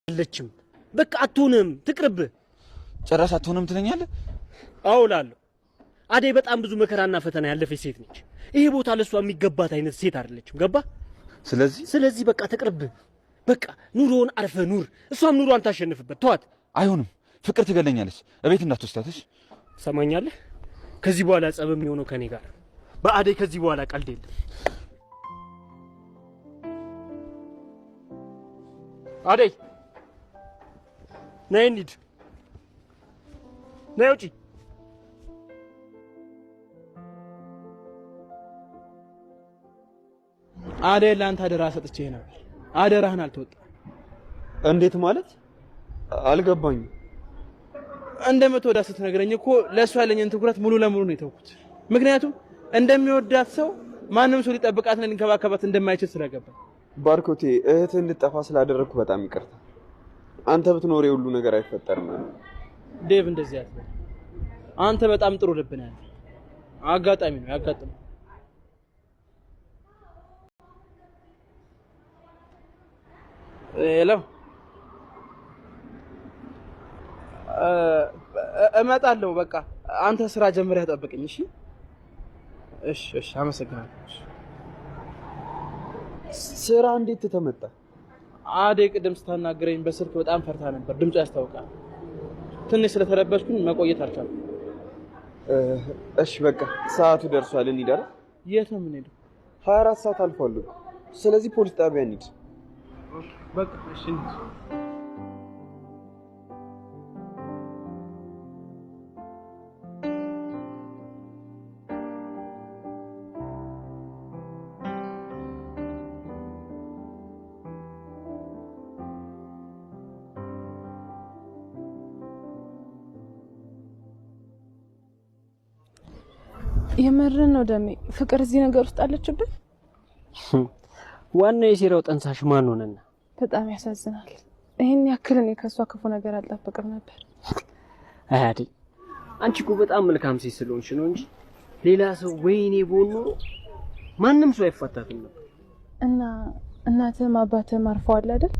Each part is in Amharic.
አይደለችም። በቃ አትሆንም፣ ትቅርብህ። ጭራሽ አትሆንም ትለኛለህ? አዎ እላለሁ። አደይ በጣም ብዙ መከራና ፈተና ያለፈች ሴት ነች። ይሄ ቦታ ለእሷ የሚገባት አይነት ሴት አይደለችም። ገባ? ስለዚህ ስለዚህ በቃ ትቅርብህ። በቃ ኑሮውን አርፈህ ኑር፣ እሷም ኑሮዋን ታሸንፍበት። ተዋት። አይሆንም። ፍቅር ትገለኛለች። እቤት እንዳትወስዳትሽ። ሰማኛለህ? ከዚህ በኋላ ጸብ የሚሆነው ከኔ ጋር በአደይ ከዚህ በኋላ ቀልድ የለም። አደይ ነይ እንሂድ። ነይ ውጪ። አደይ ለአንተ አደራ ሰጥቼ ነበር። አደራህን አልተወጣም። እንዴት ማለት አልገባኝም። እንደምትወዳት ስትነግረኝ እኮ ለእሷ ያለኝን ትኩረት ሙሉ ለሙሉ ነው የተውኩት። ምክንያቱም እንደሚወዳት ሰው ማንም ሰው ሊጠብቃትና ሊንከባከባት እንደማይችል ስለገባኝ። ባርኮቴ፣ እህትህ እንድጠፋ ስላደረግኩ በጣም ይቅርታ። አንተ ብትኖር የሁሉ ነገር አይፈጠርም። ዴቭ፣ እንደዚህ አትበል። አንተ በጣም ጥሩ ልብ ነው ያለህ። አጋጣሚ ነው ያጋጥመው። Hello፣ እመጣለሁ። በቃ አንተ ስራ ጀምረህ ጠብቀኝ። እሺ፣ እሺ፣ እሺ። አመሰግናለሁ። እሺ። ስራ እንዴት ተመጣ? አደይ ቅድም ስታናግረኝ በስልክ በጣም ፈርታ ነበር። ድምፁ ያስታውቃል። ትንሽ ስለተረበሽኩኝ መቆየት አልቻልኩም። እሺ በቃ ሰዓቱ ደርሷል፣ እንሂድ አይደል? የት ነው የምንሄደው? 24 ሰዓት አልፏል እኮ። ስለዚህ ፖሊስ ጣቢያ እንሂድ። በቃ እሺ እንሂድ። የምርን ነው ደሜ። ፍቅር እዚህ ነገር ውስጥ አለችብን። ዋናው የሴራው ጠንሳሽ ማን ሆነና? በጣም ያሳዝናል። ይህን ያክል እኔ ከእሷ ክፉ ነገር አልጠብቅም ነበር። አይ አደይ፣ አንቺ እኮ በጣም መልካም ሴት ስለሆንሽ ነው እንጂ ሌላ ሰው ወይኔ ቦን ኖሮ ማንም ሰው አይፋታትም ነበር። እና እናትህም አባትህም አርፈዋል አይደል?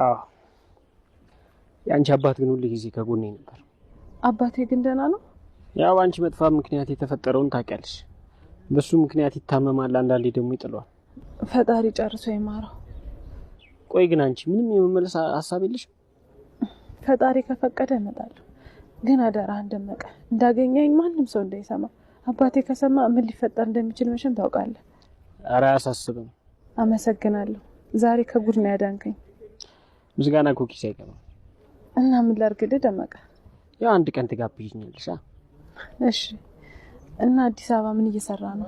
አዎ፣ የአንቺ አባት ግን ሁል ጊዜ ከጎኔ ነበር። አባቴ ግን ደህና ነው? ያው አንቺ መጥፋት ምክንያት የተፈጠረውን ታውቂያለሽ። በሱ ምክንያት ይታመማል፣ አንዳንዴ ደግሞ ይጥለዋል። ፈጣሪ ጨርሶ ይማረው። ቆይ ግን አንቺ ምንም የመመለስ ሀሳብ የለሽም? ፈጣሪ ከፈቀደ እመጣለሁ። ግን አደራህን ደመቀ፣ እንዳገኘኝ ማንም ሰው እንዳይሰማ። አባቴ ከሰማ ምን ሊፈጠር እንደሚችል መቼም ታውቃለህ። ኧረ አያሳስብም። አመሰግናለሁ። ዛሬ ከጉድ ነው ያዳንከኝ። ምስጋና እኮ ኪስ አይገባም። እና ምን ላድርግልህ ደመቀ? ያው አንድ ቀን ትጋብዥኛለሽ። አ? እሺ። እና አዲስ አበባ ምን እየሰራ ነው?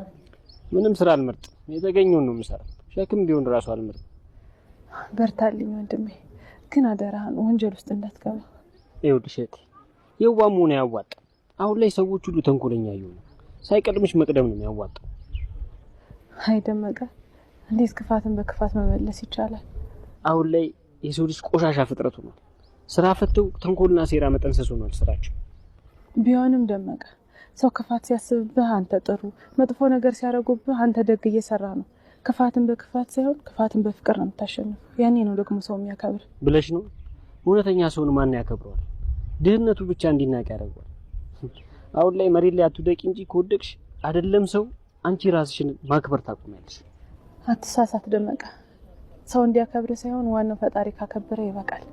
ምንም ስራ አልመርጥም። የተገኘውን ነው የምሰራው። ሸክም ቢሆን እራሱ አልመርጥም። በርታልኝ ወንድሜ። ግን አደራህን ወንጀል ውስጥ እንዳትገባ። ይኸውልሽ እህቴ፣ የዋህ መሆን አያዋጣም። አሁን ላይ ሰዎች ሁሉ ተንኮለኛ እየሆኑ ሳይቀድምሽ መቅደም ነው የሚያዋጣው። አይ ደመቀ፣ እንዴት ክፋትን በክፋት መመለስ ይቻላል? አሁን ላይ የሰው ልጅ ቆሻሻ ፍጥረት ሆኗል። ስራ ፈተው ተንኮልና ሴራ መጠንሰስ ሆኗል ስራቸው። ቢሆንም ደመቀ፣ ሰው ክፋት ሲያስብብህ አንተ ጥሩ፣ መጥፎ ነገር ሲያደርጉብህ አንተ ደግ እየሰራ ነው። ክፋትን በክፋት ሳይሆን ክፋትን በፍቅር ነው የምታሸንፈው። ያኔ ነው ደግሞ ሰው የሚያከብር። ብለሽ ነው። እውነተኛ ሰውን ማን ያከብረዋል? ድህነቱ ብቻ እንዲናቅ ያደርገዋል። አሁን ላይ መሬት ላይ አትውደቂ እንጂ ከወደቅሽ አይደለም ሰው አንቺ ራስሽን ማክበር ታቆሚያለሽ። አትሳሳት ደመቀ። ሰው እንዲያከብር ሳይሆን ዋናው ፈጣሪ ካከበረ ይበቃል።